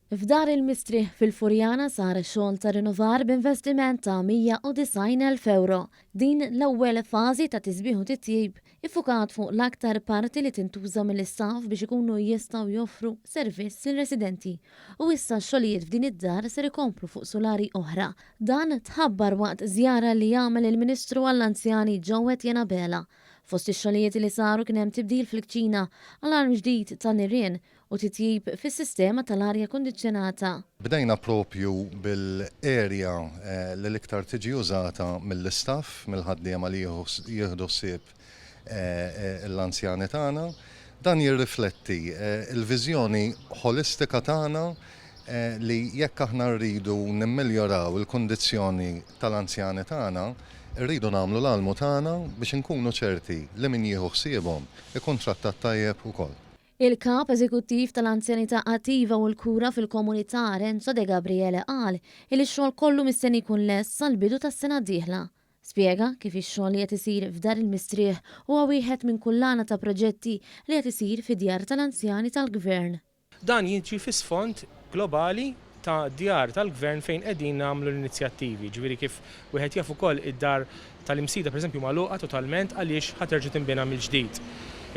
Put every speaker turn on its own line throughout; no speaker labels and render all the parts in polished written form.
F'Dar il-Mistrieħ fil-Furjana sar xogħol ta' rinnovar b'investiment ta' 190,000 ewro. Din l-ewwel fażi ta' tisbiħ u titjib iffukat fuq l-aktar parti li tintuża mill-istaff biex ikunu jistgħu joffru servizz lir-residenti. U issa x-xogħlijiet f'din id-dar ser ikomplu fuq sulari oħra. Dan tħabbar waqt żjara li għamel il-Ministru għall-Anzjani Joe Etienne Abela. Fost ix-xogħlijiet li saru kien hemm tibdil fil-kċina, alarm ġdid ta' nirien u titjib fis-sistema tal-arja kundizzjonata.
Bdejna propju bil-area li l-iktar tiġi użata mill-istaff, mill-ħaddiema li jieħdu ħsieb l-anzjani tagħna. Dan jirrifletti l-viżjoni ħolistika tagħna li jekk aħna rridu nimmiljoraw il-kundizzjoni tal-anzjani tagħna, irridu nagħmlu l-almu tagħna biex inkunu ċerti li min jieħu ħsiebhom ikun trattat tajjeb ukoll.
Il-Kap Eżekuttiv tal-Anzjanità Attiva u l-Kura fil-Komunità Renzo Degabriele qal li x-xogħol kollu mistenni jkun lest sal-bidu tas-sena d-dieħla. Spjega kif ix-xogħol li qed isir f'Dar il-Mistrieħ huwa wieħed minn kullana ta' proġetti li qed isir fid-djar tal-anzjani tal-Gvern.
Dan jiġi fi sfond globali ta' djar tal-Gvern fejn qegħdin nagħmlu l-inizjattivi. Ġifieri kif wieħed jaf ukoll id-dar tal-Imsida pereżempju magħluqa totalment għaliex ħa terġa' tinbena mill-ġdid.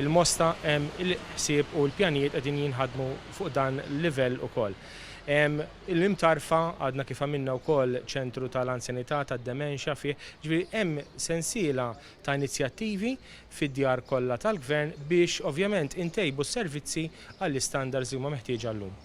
Il-Mosta hemm il-ħsieb u l-pjanijiet qegħdin jinħadmu fuq dan l-livell ukoll. Il-Imtarfa għadna kif għamilna wkoll ċentru tal-anzjanità, tad-dementia fih. Ġifieri hemm sensiela ta' inizjattivi fid-djar kollha tal-Gvern biex ovvjament intejbu s-servizzi għall-istandards li huma meħtieġa llum.